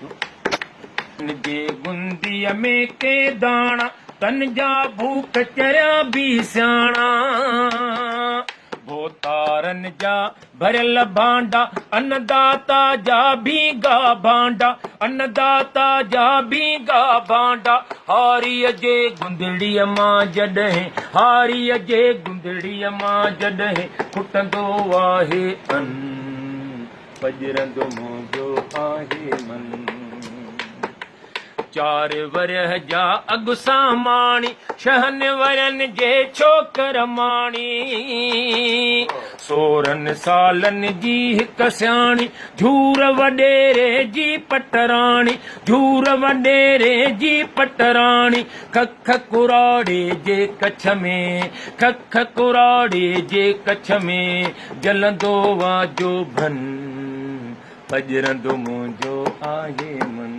ٻڌو. جي گنديء ۾ ڪي داڻا، تن جا ڀوڪ چريا به سياڻا. ڀوتارن جا ڀريل ڀانڊا، انّداتا جا ڀينگا ڀانڊا، انّداتا جا ڀينگا ڀانڊا. هاريء جي گندڙيء مان جڏهن، هاريء جي گندڙيء مان جڏهن کٽندو آهي ان، پڄرندو منهنجو آهي من. چار ورهيه جا اڳ ساماڻي، ڇهن ورهين جي ڇوڪر ماڻي. سورهن سالن جي هڪ سياڻي، جھور وڏيري جي پٽراڻي، جھور وڏيري جي پٽراڻي. کک ڪراڙي جي ڪڇ ۾، کک ڪراڙي جي ڪڇ ۾، جلندو آ جوڀن. پڄرندو منهنجو آهي من.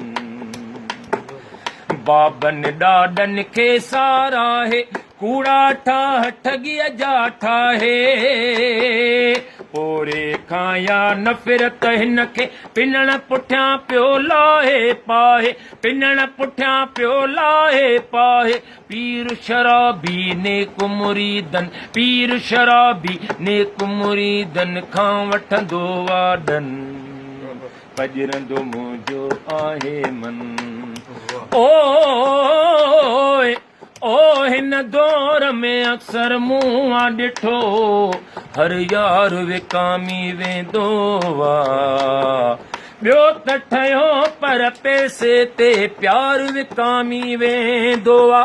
بابن ڏاڏن کي ساراهي، ڪوڙا ٺاهه ٺڳيء جا ٺاهي. پوري کان يا نفرت هن کي، پنڻ پٺيان پيو لاهي پاهي، پنڻ پٺيان پيو لاهي پاهي. پير شرابي نيڪ مريدن، پير شرابي نيڪ مريدن کان وٺندو واڏن، پڄرندو منهنجو آهي من. اوء او هن دور ۾ اڪثر مون آ ڏٺو، هر يار وڪامي ويندو آ. ٻيو ته ٺهيو پر پئسي تي پيار وڪامي ويندو آ.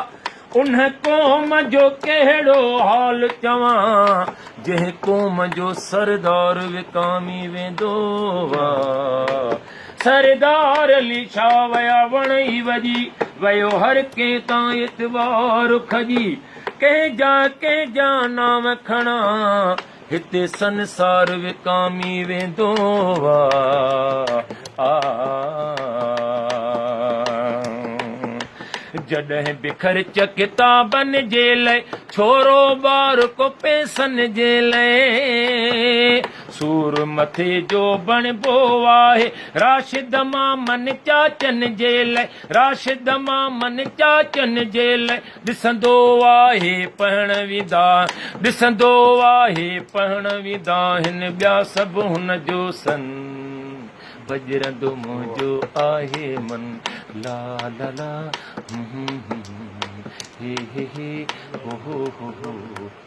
ان قوم جو ڪهڙو حال چوان، جنهن قوم جو سردار وڪامي ويندو آ. سردار علي شاهه ويا وڻ ئي وڄي ويو هر ڪنهن تان اعتبار کڄي ڪنهن جا ڪنهن جا نانء کڻان هتي سنسار وڪامي ويندو آ. جڏهن به خرچ ڪتابن جي لئه، ڇورو ٻار ڪو پئسن جي لئه، سور مٿي جو بڻبو آهي، راشد مامن چاچن جي لئه، راشد مامن چاچن جي لئه. ڏسندو آهي پهڻ ويندا، ڏسندو آهي پهڻ ويندا هن ٻيا سڀ هن جو سن، پڄرندو منهنجو آهي من، لا لا لا هون هون هون هي هي هي هو هو هو هو.